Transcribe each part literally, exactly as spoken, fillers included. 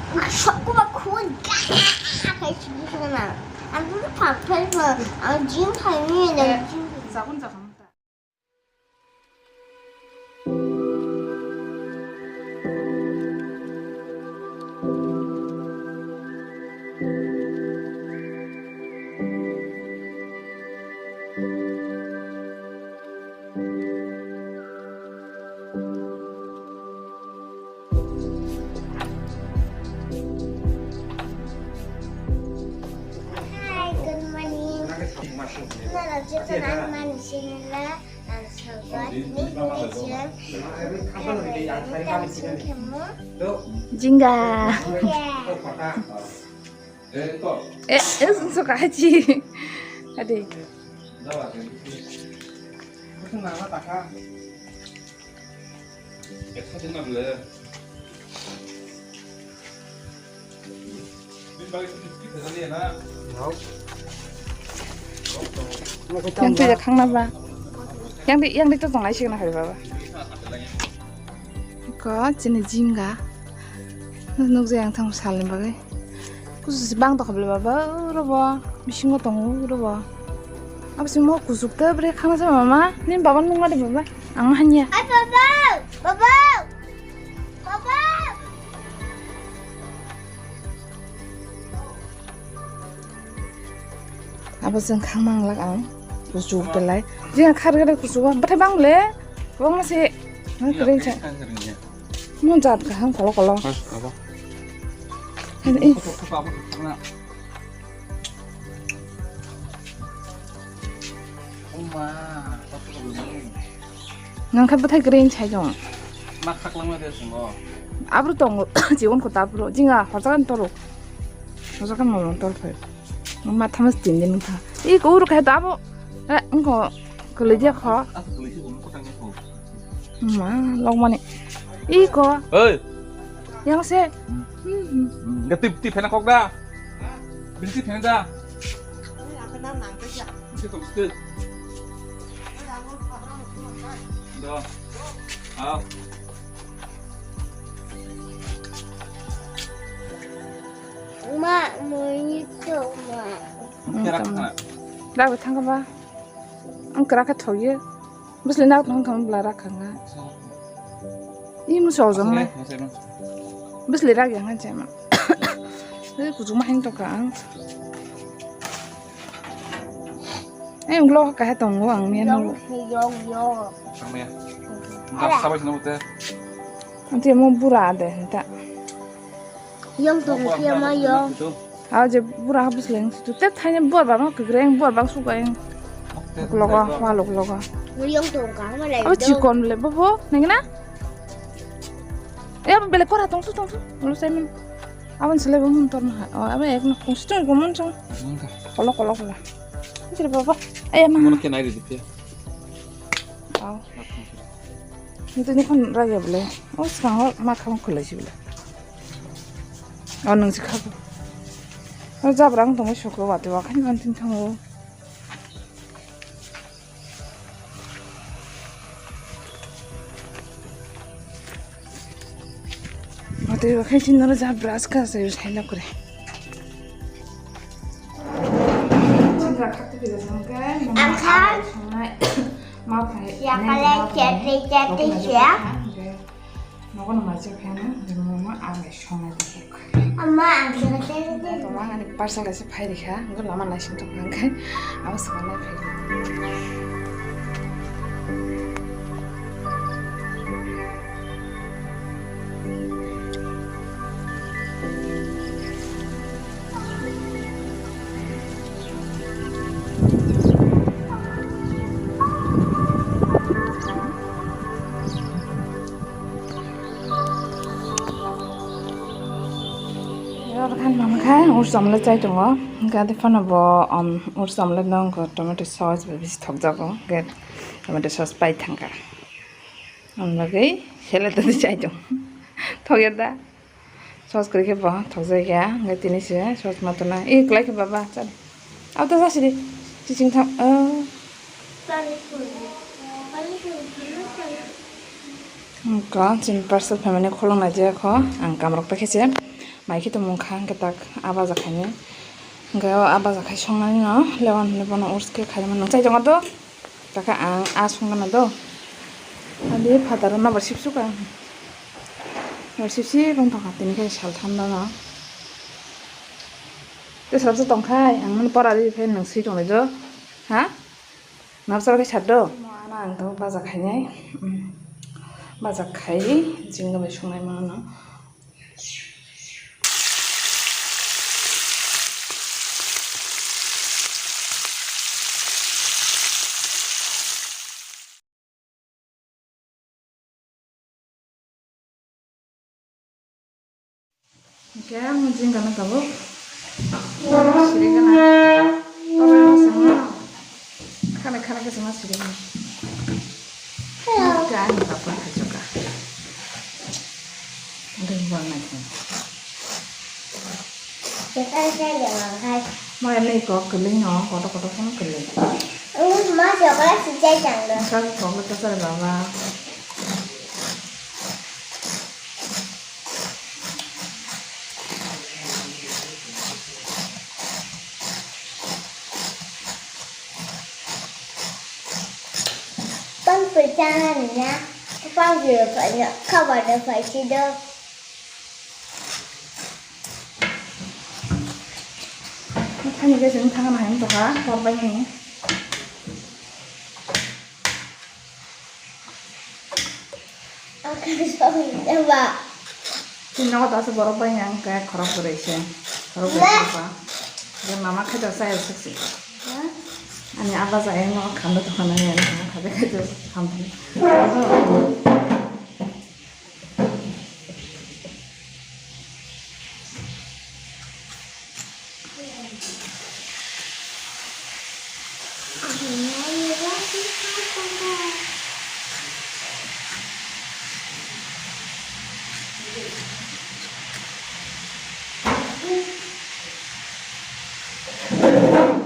Sokuma khun ka kai sini sana. Ang tu phaphai ma, ang gym khai ni na gym. Sabun sabun. Hi, good morning. Nana jikon ang mani sinila ang sobat ni connection. Jingga. Eh, eh, suka haji. Ade. Yang tuya khangna ba. Yang di, yang di to tonglai signa hari baba. Ko chini jingga. Nukjai ang thang salni bagwi. Kusu bang tokha bwle baba, uro bo. Bisingo tongo, uro bo. Abo simo kusuk ta bre khana sa mama. Ni baba nungma de baba. Ang hanya. Ai baba! Baba! Baba! Abo jeng khang manglak ang. Kusuk belai. Jeng khar gada kusuk. Bathai bang le. Bang ma se. Nang kering sa. Mo jat kaham kolo kolo. Hah, apa? Ini. Apa, apa, apa, apa? Uma, apa, apa, apa? Nang kha bwthai green chai jong. Ma khaklang ma de sungo. Abro tong jiwon ko tabro jinga hojakan toro. Hojakan mo toro phai. Ma thamas tin din kha. I ko uru kha tabo. Eh, engko ko le dia kha. Aku boleh sih, aku tak nyampe. Ma, lok mani. Iko. Hei. Yang se. Hmm. Hmm, hmm. Hmm, nggak tip, tip, enak kok dah. Beli tip, enak dah. Beli tip, beli tip. Dah. Ah. Ma, mau itu, Ma. Dah, betang apa? Ang kra kha thoye. Bwsli nak nang thang bla ra khanga. I mu so jong nai. Bwsli ra yang chema. Ei kuchuk ma hing toka ang. Ei ulo ka he tongo ang mi no. Yong, yong. Ang ya. Nda sabai sino te. Ante mo bura de ta. Yong tong khe ma yong. Aw je bura ha bwsleng tu te thaini bor ba ma kwkreng bor bang suka eng. Loga ma lok loga. Yong tong ka ma lai. Abo chikon le bobo nengna. E abo bele kora tong tu tong tu. Ulo sai man. Abo sele bo mun tor na. Abo ek na kung situng ko mun chong. Kolo kolo kolo. Sile bobo. Ay ma. Mun ke nai ri dipya. Aw. Ntu ni khon raya bole. O swkango ma kham khulai si bole. O nung si khabo. O jabra ang tongwi sokro wati wa khan man tin thango. Wati wa khan tin nara jabra ska sa yus hai na kure. Ang kha. Ma phai. Ya kale chatri chatri siya. Nogo no majak phano, nogo no ang songnai dikhe. Amma, ang songnai dikhe. Toma ani parcel kaisa phai rikha, wngkha lama naising tongkha, wngkha abo swkang nai phai rikha. Oro khan mama kha ur chomle chai tongo. Hwnkhe adi phano bo, um, ur chomle nw wngkha tomato sauce bai bisi thokjago. Hwnkhe tomato sauce pai thangkha. Ang bagwi sele tadi chai tong. Thokya da. Sauce kwrwi khe bo thokjakya. Hwnkhe tini se sauce ma tona. E kwlai khe baba chale. Abo to jasidi. Chiching thang. Oh. Wngkha chini parcel phaimani khulung naijak kho. Ang kamrok paikhe se. Mai khe tongmung kha hwnkhe tak a baja khainai. Hwnkhe o a baja khai songnani no lewan hwnwi bono urs khe khaima nang chai tongo do. Takhe ang a songna do. Adi phataro nobar sipsuk ang. Nobar sipsip wng tongkha tini khe sal thamno no. Tei salsa tongkhai ang nini pora ri phai nang swi tonglaio. Ha? Nabsa khe sar do. Mo ano ang to baja khainai. Baja khai jingno bai songnai mano. Hingke ang jingkano tabuk sirigana. Khana khana khe sama sirigana. Hingke ang tapon khajoka. Ang buang nai. Mo em ni kok kwlwi no, kotor kotor phano kwlwi. Mo chocolate si chai chang do. Kok kotor kotor baba. Pang pui chang na, pang pui pui na, cover do pui si do. Thani khe chwng thangna hai wngtokha, hor bai nini. Tini nogo daso borok bai yang khe khorok kwrwi se, khorok kwrwi se ba. Je mama khe da chaya swk se. Ani aba jai no khando tongkha nai ani mama khabe khe khando.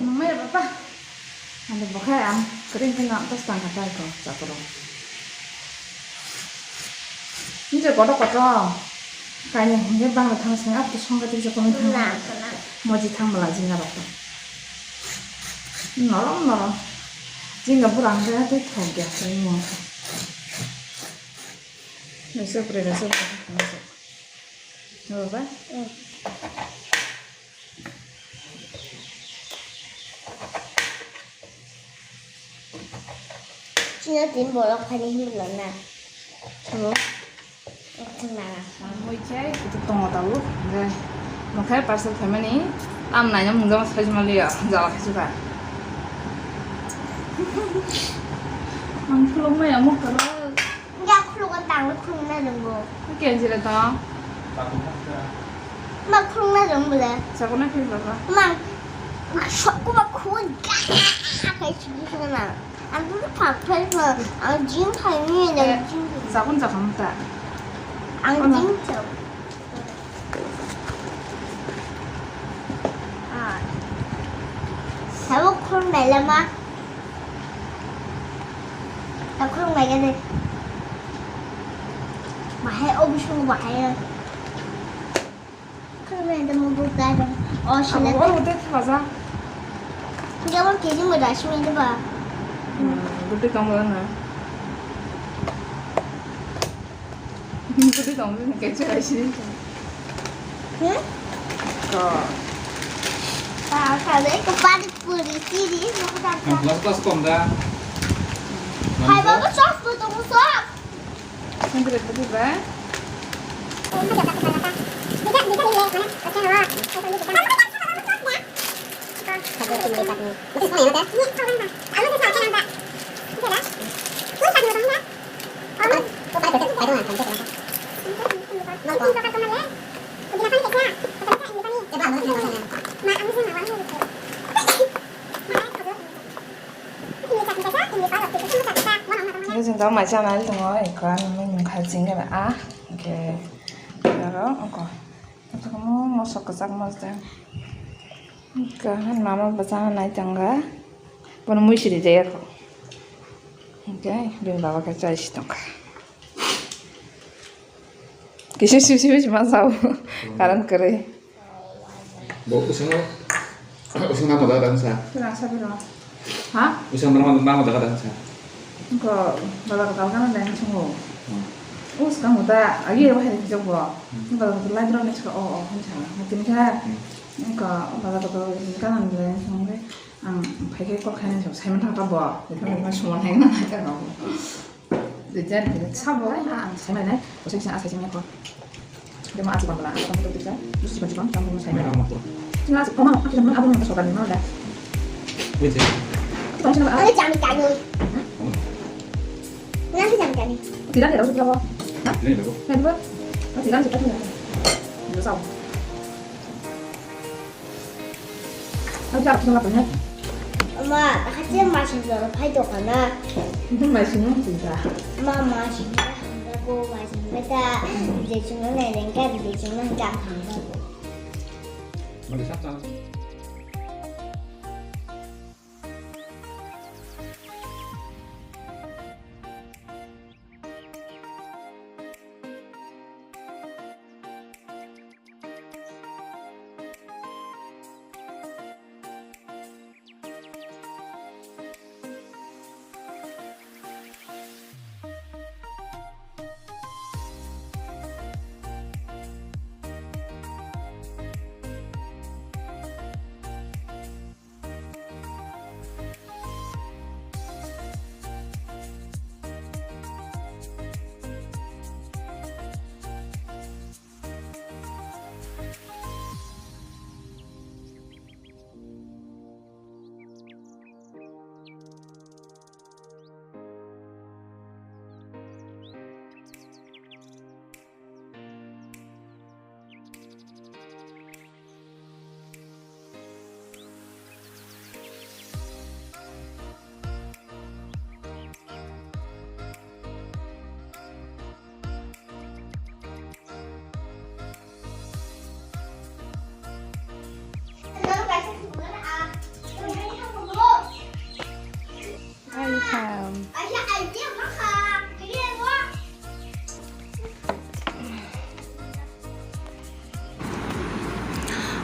Nungmaya baba. Ani bo khe ang kwrwi hwnkheno dos tangkha tai kho chapro. Nje kotor kotor. Kainwi hwnwi bangla thang sini ato songkha tei chapro thang. Na, na. Moji thang bwla jinga rok. Norom norom. Jinga bwrang khe tei thok ya kwrwi mo. Nese kwrwi nese kwrwi. Nese. Nese. Chini tin borok phaini hinwi lana. Hello. Mui chai kutuk tongo tabuk. Hwnkhe parcel phaimani. Tam naina mungjakma sai se manliya. Jala khaisukha. Ang khulumai amo kwrwi. Ya khulugo tangwi khulumna rwngo. Kenjira to. Ma khulumna rwng bole. Sakona phil baba. Ma sokuma khun ga. Kai sigi sona. Ang tu phak phai ma. Ang jing khai ni le jing. Sakon sakon ta. Ang jing chau. Ah. Sabo khulum bela ma. Takhurung naikhe de. Bahai o bisingo bahai. Khurung naikhe de mo bo gai dong. O sila. Abo o de thaja. Jabon keji mo da simi de ba. Hmm, gute tong na. Gute tong na keche ai sini. Hmm? Ko. Pa, ka de ko pani puri sini. Ang glass glass kom da. Hai baba, sauce bo tongo, sauce. Sendiri tadi ba. Hingke chwng tabuk mai chanai tongo, ekha nungmung kha chingkhe a, hingke aro oko. Amo mosok kwchak mosde. Hingke mama bo chanai tongkha. Bono mui siri jaya kho. Hingke bini baba khe chai si tongkha. Kisi sip sip sip ma sao. Current kwrwi. Bo usung, usung namo da dan sa. Kira sa biro. Ha? Usung namo, namo da dan sa. Ko bala ko kalkan dan sungo. Hmm. Us kamu ta agi bahai jok bo. Hmm. Bala ko lai bro ne sa o o han sa. Tin ka. Hmm. Ko bala ko kan dan sungo. Ang phai khe kok khaina sabo, saiman thangkha bo. Bekhano ma sumon hai na hai thangkha bo. Rijak, rijak, sabo, ha, ang saimanai. Bwsai kisa asai simi ko. Demo achi bang bala, ang tong tong tisa. Bwsai chikon chikon, tong tong saimanai. Tong achi, koma, achi bang, abang yang sokan ni mana? Wait, wait. Tong sini, ah. Ada jam tadi. Nanti jam tadi. Tidak ada, sudah apa? Hah? Tidak ada. Tidak ada. Tidak ada. Tidak ada. Ama, hachi masing jora phai dokana. Masing nung sida. Ma, masing hamjago, masing beta, je chungo ne lengka, je chungo ne hamjago. Welcome.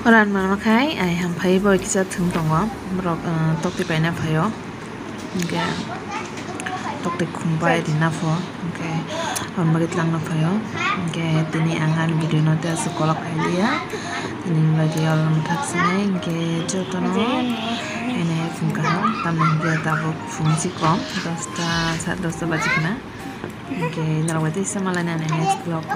Ora ang mama khai, ai hamphai bo kisa thwng tongo, borok, ah, tokti paina phaio, hwnkhe tokti khumbai rina pho, hwnkhe aboni bagwi twlangna phaio, hwnkhe tini ang ani video no tei aswk kolok khai liya, tini bagwi oro mwthak sinai, hwnkhe jotono, ene phung kaham, tamni hwnkhe tabuk phung si kom, dosta, sat dosta baji khna, hwnkhe norok bai teisa malainani next vlog.